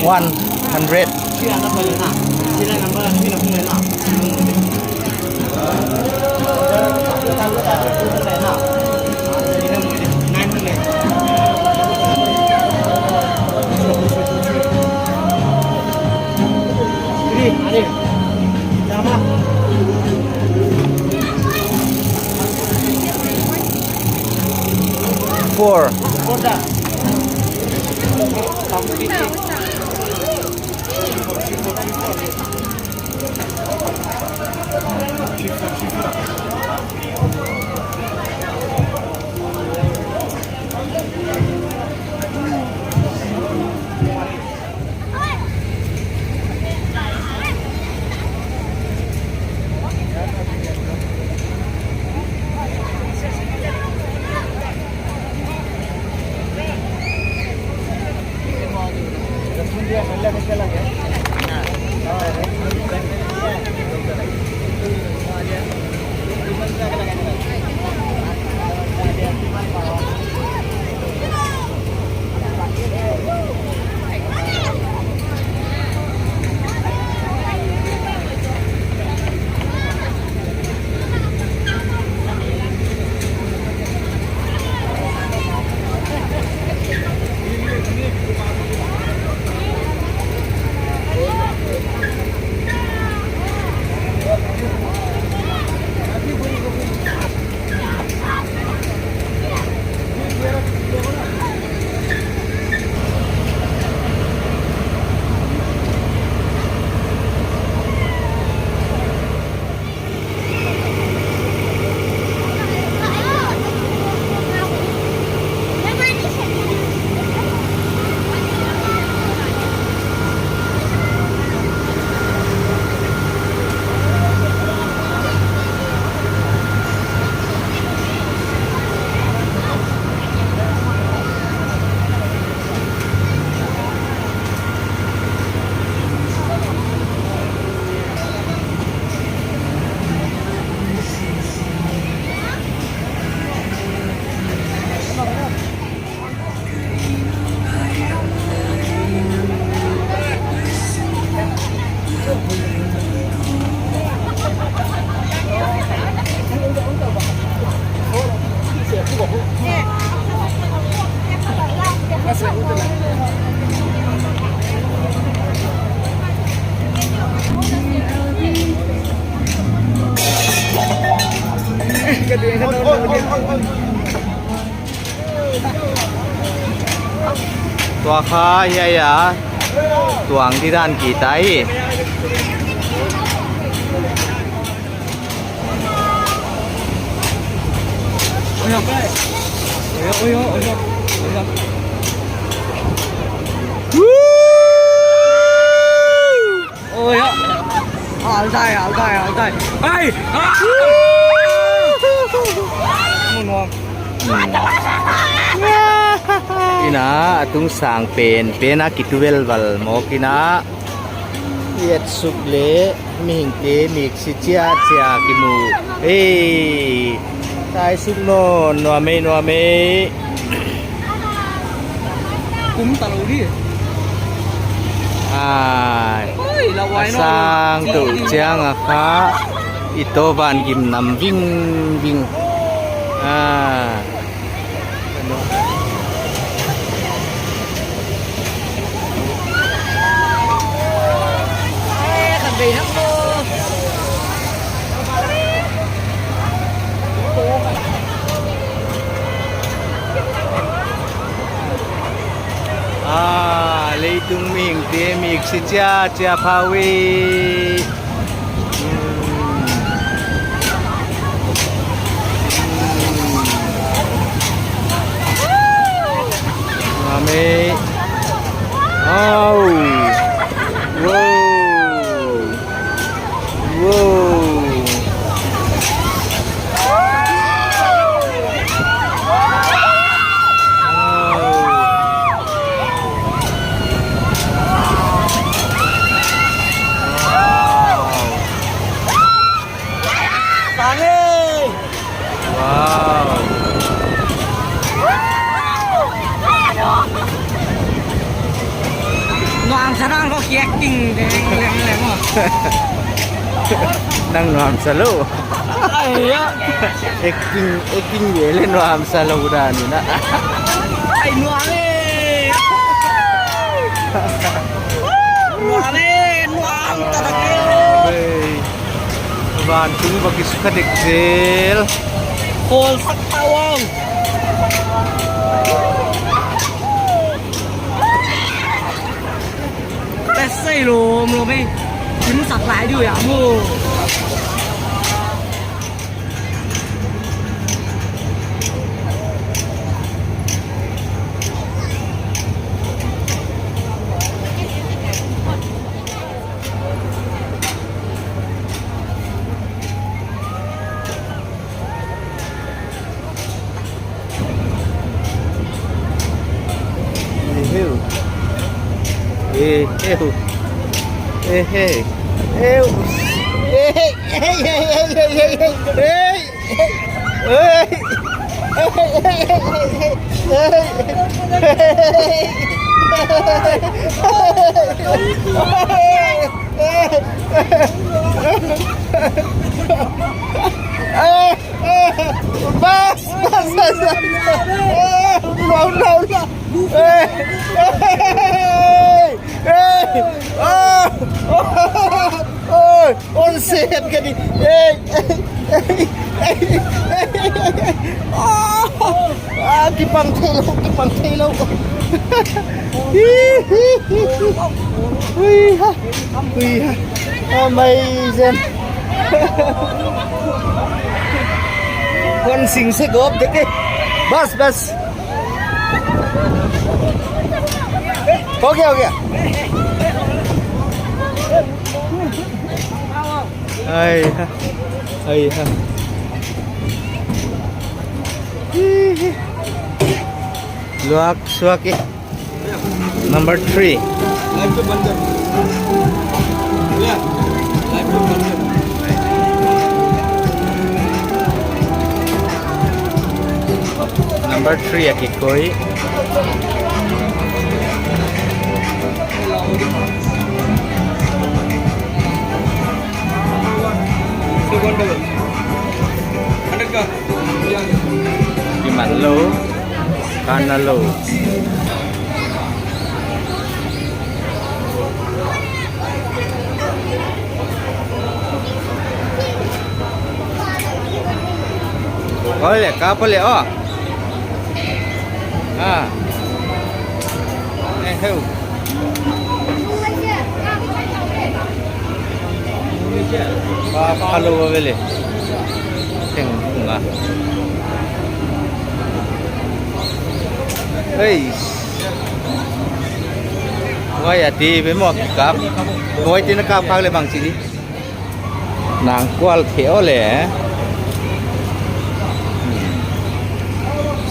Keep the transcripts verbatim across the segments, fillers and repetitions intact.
One hundred. Four. Tua kha hiai a tuang di dan kita hi. Oi, ah. Altai, altai, altai. Ai! Ah! Mun wang. Ina, a tung sang pen, pen a kitu velval mawk ina. Hiai suk leh, mihingte miksi chiatchiat kimu. Ei, tai suk nawn, nuam e, nuam e. Kum ta lou di. Ai. Oi, la wai no. Sang tu chiang a kha. I to van gim nam vingving. Ah. Ai, kan bei hak lo. Ah, leitung mihingte miksi chiatchiat phau e. Mami. Au. Wow. Wow. Wow. Wow. Nang nuam sa lou. Ai ya. Acting, acting ye le nuam sa lou dan in a. Ai nuam e. Nuam e, nuam ta ta ke. Ei. Vantung va kisukha dek zel. Kol sak ta uang. Tesai lom lom e. Kin sak lai diu ya mu. Eh, heu. Eh, heu. Eh, hey. Eu. Eh, hey, hey, hey. Bas, bas, bas, bas. Eh, no, no, no. Eh, eh, eh, oh, oh, oh, on set ka di. Eh, eh, eh, eh, eh, oh, ah, kipang thei lou, kipang thei lou. Ui ha, ui ha. Amazing. Kon sing se gop dek e. Bas, bas. Ho gaya, ho gaya. Ai ha. Ai ha. Luak suak e. Number three. Number three a kikoih. Kiman lou, kana lou. Oi le, ka pa le, oh. Ah. Eh, heu. Ba, hello, ba vele. Teng, nga. Hey. Wai ati be mo kap. Wai tina kap kak le bang sini. Nang kual khe o le.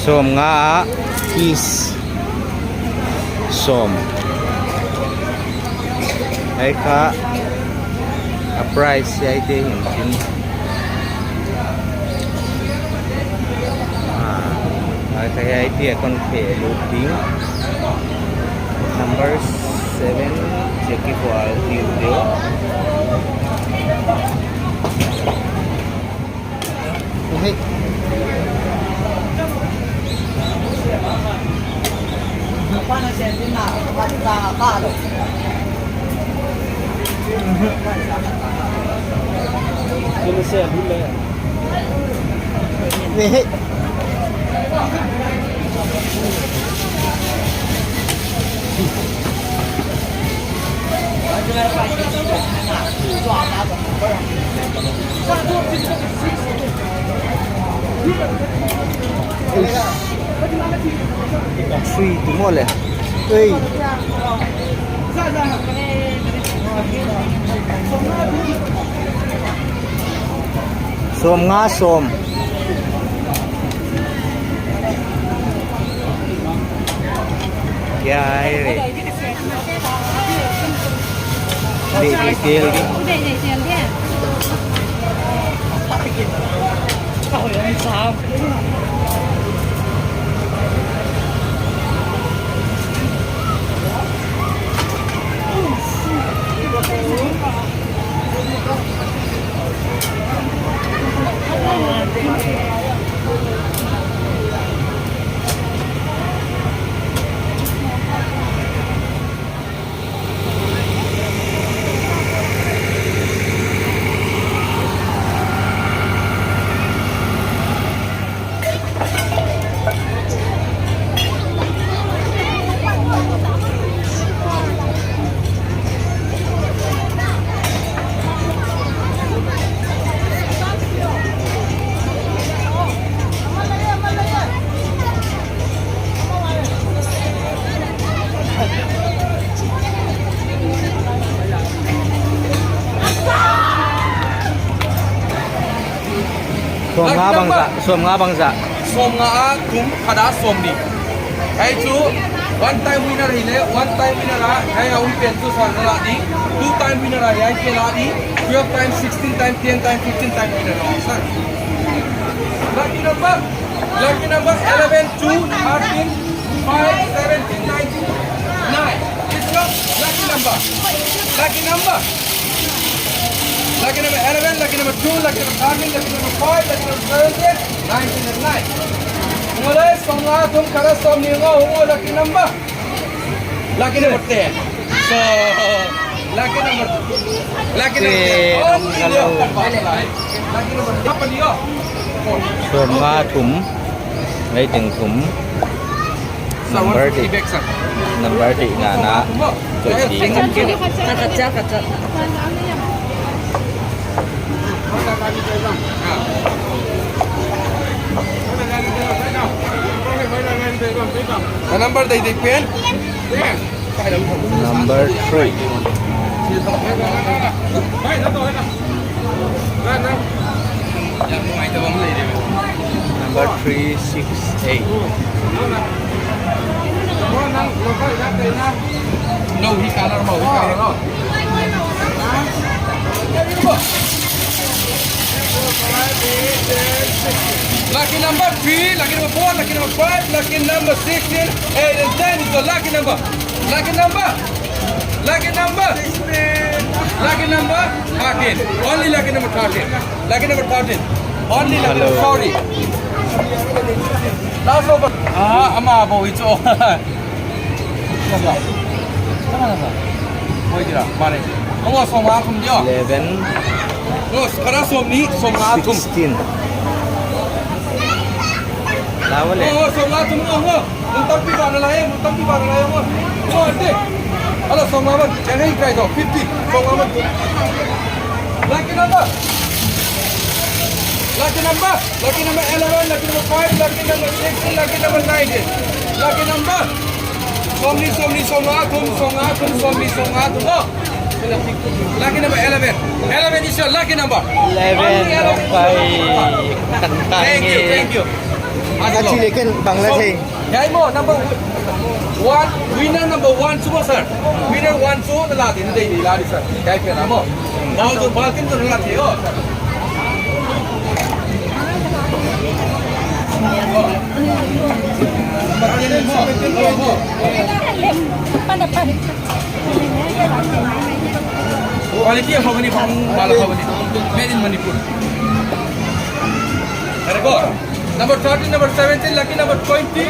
Sawmnga piece. Sawm. Ai kha a price ai te hin tin. Ah, ai kha ai te kon khe lu ding. Number seven, Jackie Paul, Hugh Dale. Hey. Hey. Sui tu maw le. Ei. Sawmnga sawm. Kia ai re. Dei, dei, tel di. Sawmnga bangzah, sawmnga bangzah. Sawmnga a thum, khat a sawmnih. Hiai chu one time winner hi leh, one time winner a, hiai a um pen chu sawmnga a di. Two time winner a, hiai pen a di. Twelve time, sixteen time, ten time, fifteen time winner a, sir. Lucky number, lucky number eleven, two, thirteen, five, seventeen, nineteen, nine. It's your lucky number. Lucky number. Lucky number eleven, lucky number two, lucky number thirteen, lucky number five, lucky number seventeen, nineteen and nine. Ngulai sawmnga thum khat a sawmnih ngou, ngou lucky number. Lucky number ten. So, lucky number, lucky number ten. Only the lucky number. Sawmnga thum, ngei teng thum. Number di. Number di ngana. Kachat, kachat. Number di di pen. Number three. Number three six eight. No, he cannot, no, he cannot. Lucky number three, lucky number four, lucky number five, lucky number sixteen, eight and ten is the lucky number. Lucky number. Lucky number. Lucky number thirteen. Only lucky number thirteen. Lucky number thirteen. Only lucky number. Hello. Sorry. Last over. Ah, ama bo itu. Oi, kira, mari. Ngou sawmnga thum dia. Eleven. Ngou, khat a sawmnih, sawmnga thum. Sixteen. Lawa le. Ngou, sawmnga thum, ngou, ngou. Mun tampi ba na lai, mun tampi ba na lai, ngou. Ngou, ante. Ala sawmnga ban, chang hei kai do, fifty. Sawmnga ban. Lucky number. Lucky number. Lucky number eleven, lucky number five, lucky number sixteen, lucky number nineteen. Lucky number. Sawmnih, sawmnih, sawmnga thum, sawmnga thum, sawmnih, sawmnga thum. Oh. Lucky number eleven. Eleven is your lucky number. Eleven. Only eleven is your lucky number. Thank you, thank you. Actually, kan Bangladesh. Hiai maw, number one, winner number one chu maw, sir. Winner one chu na la ding, dei, dei la ding, sir. Hiai pen a maw. Ball chu, ball kin chu na la ding, oh, sir. Quality of Hawani, ball of Hawani. Made in Manipur. Very good. Number thirteen, number seventeen, lucky number twenty.